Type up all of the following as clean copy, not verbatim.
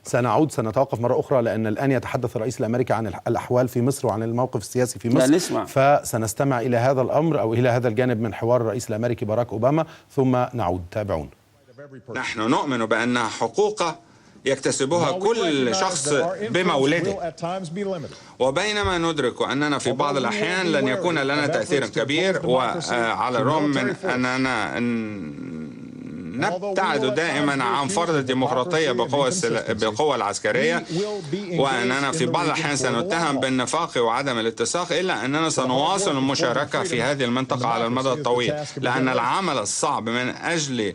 سنعود سنتوقف مرة أخرى، لأن الآن يتحدث الرئيس الأمريكي عن الأحوال في مصر وعن الموقف السياسي في مصر، نسمع. فسنستمع إلى هذا الأمر أو إلى هذا الجانب من حوار الرئيس الأمريكي باراك أوباما ثم نعود. تابعون. نحن نؤمن بأنها حقوق يكتسبها كل شخص بمولده، وبينما ندرك أننا في بعض الأحيان لن يكون لنا تأثير كبير، وعلى الرغم من أننا نبتعد دائما عن فرض الديمقراطية بقوة العسكرية، وأننا في بعض الأحيان سنتهم بالنفاق وعدم الاتساق، إلا أننا سنواصل المشاركة في هذه المنطقة على المدى الطويل، لأن العمل الصعب من أجل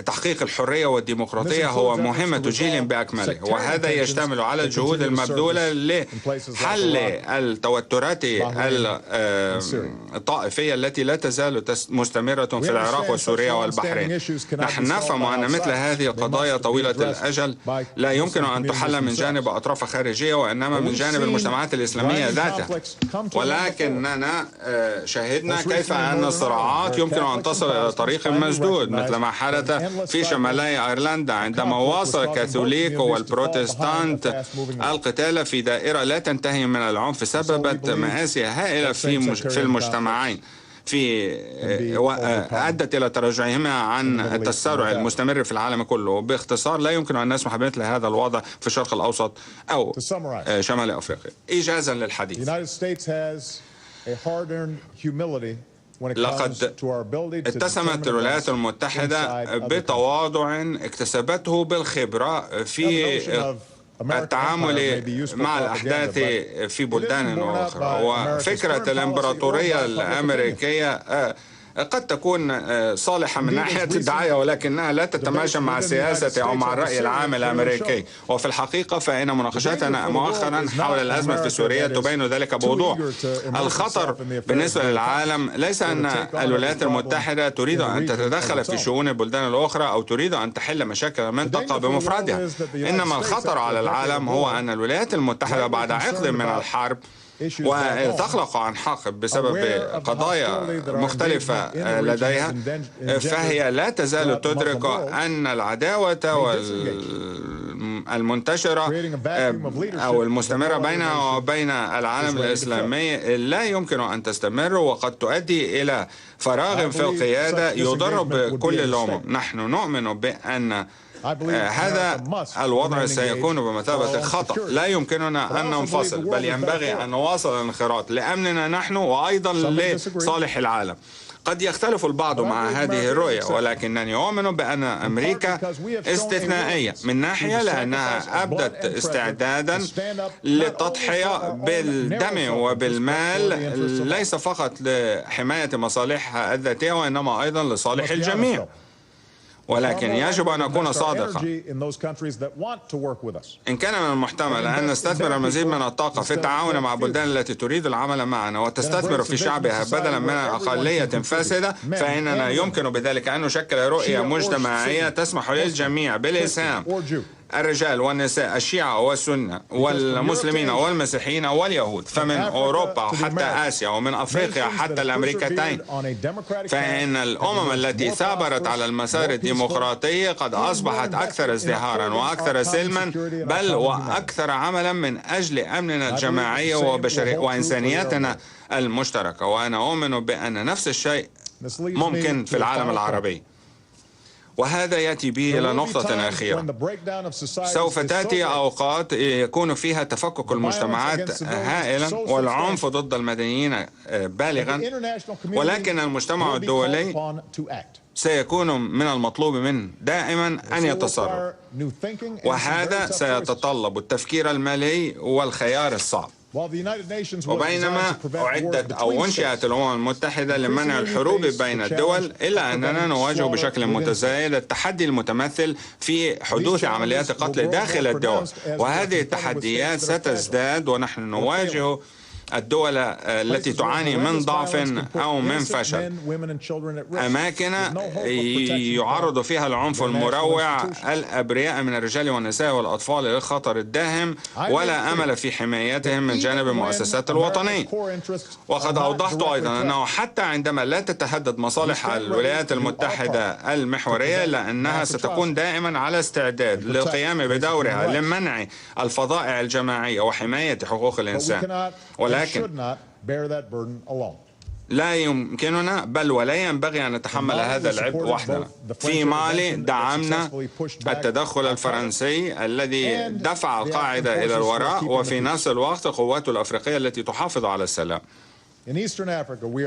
تحقيق الحرية والديمقراطية هو مهمة جيل بأكمله، وهذا يشتمل على الجهود المبذولة لحل التوترات الطائفية التي لا تزال مستمرة في العراق وسوريا والبحرين. نحن نفهم أن مثل هذه القضايا طويلة الأجل لا يمكن أن تحل من جانب أطراف خارجية، وإنما من جانب المجتمعات الإسلامية ذاتها، ولكننا شاهدنا كيف أن الصراعات يمكن أن تصل إلى طريق مسدود، مثل ما حدث في شمالي أيرلندا عندما واصل الكاثوليك والبروتستانت القتال في دائرة لا تنتهي من العنف، سببت مآسي هائلة في المجتمعين، أدت إلى تراجعهما عن التسارع المستمر في العالم كله. باختصار، لا يمكن أن نسمح بمثل هذا الوضع في الشرق الأوسط أو شمال أفريقيا. إيجازا للحديث، لقد اتسمت الولايات المتحدة بتواضع اكتسبته بالخبرة في التعامل مع الأحداث في بلدان أخرى، وفكرة الإمبراطورية الأمريكية قد تكون صالحة من ناحية الدعاية، ولكنها لا تتماشى مع السياسة أو مع الرأي العام الأمريكي. وفي الحقيقة فإن مناقشاتنا مؤخرا حول الأزمة في سوريا تبين ذلك بوضوح. الخطر بالنسبة للعالم ليس أن الولايات المتحدة تريد أن تتدخل في شؤون البلدان الأخرى أو تريد أن تحل مشاكل المنطقة بمفردها، إنما الخطر على العالم هو أن الولايات المتحدة بعد عقد من الحرب وتخلق عن حقب بسبب قضايا مختلفة لديها، فهي لا تزال تدرك أن العداوة المنتشرة أو المستمرة بينها وبين العالم الإسلامي لا يمكن أن تستمر، وقد تؤدي إلى فراغ في القيادة يضر بكل الأمم. نحن نؤمن بأن هذا الوضع سيكون بمثابة خطأ، لا يمكننا أن ننفصل، بل ينبغي أن نواصل الانخراط لأمننا نحن وأيضا لصالح العالم. قد يختلف البعض مع هذه الرؤية، ولكنني أؤمن بأن أمريكا استثنائية من ناحية لأنها أبدت استعدادا للتضحية بالدم وبالمال، ليس فقط لحماية مصالحها الذاتية وإنما أيضا لصالح الجميع. ولكن يجب أن نكون صادقا، إن كان من المحتمل أن نستثمر المزيد من الطاقة في التعاون مع البلدان التي تريد العمل معنا وتستثمر في شعبها بدلا من أقلية فاسدة، فإننا يمكن بذلك أن نشكل رؤية مجتمعية تسمح للجميع بالإسهام، الرجال والنساء، الشيعة والسنة والمسلمين والمسيحيين واليهود، فمن أوروبا حتى آسيا ومن أفريقيا حتى الأمريكتين، فإن الأمم التي ثابرت على المسار الديمقراطي قد أصبحت أكثر ازدهارا وأكثر سلما، بل وأكثر عملا من أجل أمننا الجماعي وإنسانيتنا المشتركة. وأنا أؤمن بأن نفس الشيء ممكن في العالم العربي. وهذا يأتي به إلى نقطة أخيرة. سوف تأتي أوقات يكون فيها تفكك المجتمعات هائلا والعنف ضد المدنيين بالغا، ولكن المجتمع الدولي سيكون من المطلوب منه دائما أن يتصرف، وهذا سيتطلب التفكير المالي والخيار الصعب. وبينما أعدت أو أنشئت الأمم المتحدة لمنع الحروب بين الدول، إلا أننا نواجه بشكل متزايد التحدي المتمثل في حدوث عمليات قتل داخل الدول، وهذه التحديات ستزداد، ونحن نواجه الدول التي تعاني من ضعف أو من فشل، أماكن يعرض فيها العنف المروع الأبرياء من الرجال والنساء والأطفال للخطر الداهم، ولا أمل في حمايتهم من جانب المؤسسات الوطنية. وقد أوضحت أيضا أنه حتى عندما لا تتهدد مصالح الولايات المتحدة المحورية، إلا أنها ستكون دائما على استعداد للقيام بدورها لمنع الفظائع الجماعية وحماية حقوق الإنسان. ولكن لا يمكننا بل ولا ينبغي أن نتحمل هذا العبء وحدنا. في مالي دعمنا التدخل الفرنسي الذي دفع القاعدة إلى الوراء، وفي نفس الوقت قواته الأفريقية التي تحافظ على السلام.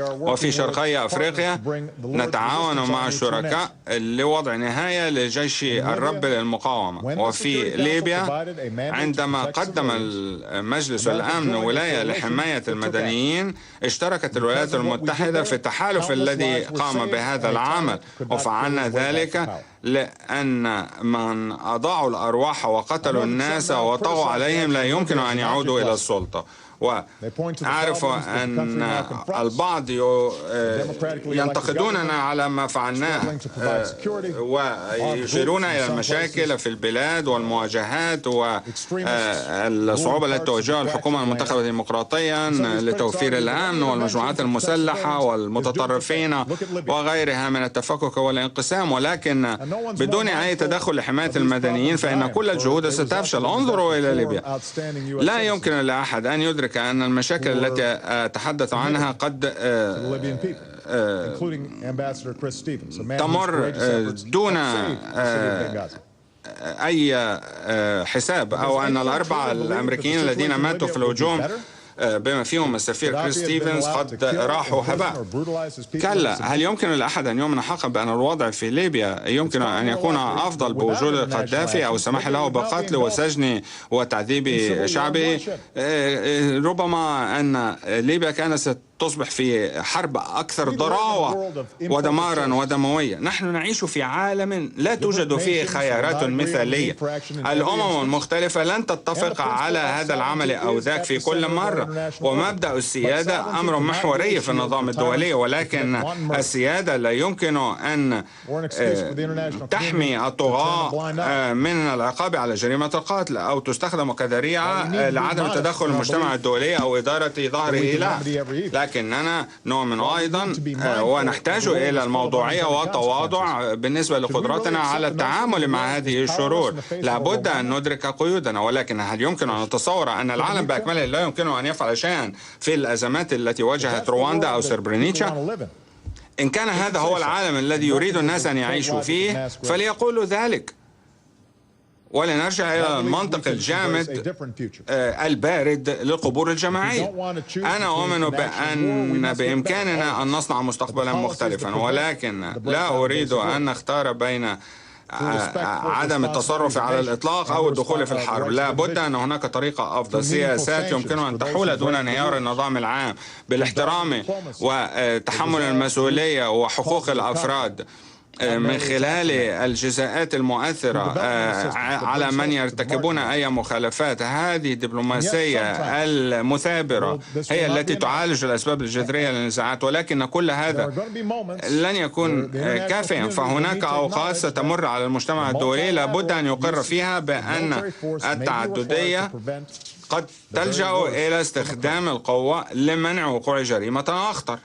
وفي شرقي أفريقيا نتعاون مع الشركاء لوضع نهاية لجيش الرب للمقاومة. وفي ليبيا عندما قدم المجلس الأمن ولاية لحماية المدنيين، اشتركت الولايات المتحدة في التحالف الذي قام بهذا العمل، وفعلنا ذلك لأن من أضاعوا الأرواح وقتلوا الناس وطغوا عليهم لا يمكن أن يعودوا إلى السلطة. وأعرف أن البعض ينتقدوننا على ما فعلناه ويشيرون إلى المشاكل في البلاد والمواجهات والصعوبة التي تواجهها الحكومة المنتخبة ديمقراطيا لتوفير الأمن والمجموعات المسلحة والمتطرفين وغيرها من التفكك والانقسام. ولكن بدون أي تدخل لحماية المدنيين فإن كل الجهود ستفشل. انظروا إلى ليبيا، لا يمكن لأحد أن يدرك أن المشاكل التي أتحدث عنها قد تمر دون أي حساب، أو أن الأربعة الأمريكيين الذين ماتوا في الهجوم بما فيهم السفير كريس ستيفنز قد راحوا هباء. كلا، هل يمكن لأحد أن يؤمن حقا بأن الوضع في ليبيا يمكن أن يكون أفضل بوجود القذافي أو السماح له بقتل وسجن وتعذيب شعبه؟ ربما أن ليبيا كانت تصبح في حرب أكثر ضراوة ودمارا ودموية. نحن نعيش في عالم لا توجد فيه خيارات مثالية. الأمم المختلفة لن تتفق على هذا العمل أو ذاك في كل مرة، ومبدأ السيادة أمر محوري في النظام الدولي، ولكن السيادة لا يمكن أن تحمي الطغاة من العقاب على جريمة القتل أو تستخدم كذريعة لعدم التدخل المجتمع الدولي أو إدارة ظهره له. لكننا نؤمن أيضا ونحتاج إلى الموضوعية والتواضع بالنسبة لقدرتنا على التعامل مع هذه الشرور. لابد أن ندرك قيودنا، ولكن هل يمكن أن نتصور أن العالم بأكمله لا يمكنه أن يفعل شيئا في الأزمات التي واجهت رواندا أو سربرينيتشا؟ إن كان هذا هو العالم الذي يريد الناس أن يعيشوا فيه فليقولوا ذلك. ولنرجع إلى المنطق الجامد البارد للقبور الجماعية. أنا أؤمن بأن بإمكاننا أن نصنع مستقبلا مختلفا، ولكن لا أريد أن نختار بين عدم التصرف على الإطلاق أو الدخول في الحرب. لا بد أن هناك طريقة أفضل، سياسات يمكن أن تحول دون انهيار النظام العام بالاحترام وتحمل المسؤولية وحقوق الأفراد من خلال الجزاءات المؤثرة على من يرتكبون أي مخالفات. هذه الدبلوماسية المثابرة هي التي تعالج الأسباب الجذرية للنزاعات، ولكن كل هذا لن يكون كافيا. فهناك أوقات ستمر على المجتمع الدولي لابد أن يقر فيها بأن التعددية قد تلجأ إلى استخدام القوة لمنع وقوع جريمة أخطر.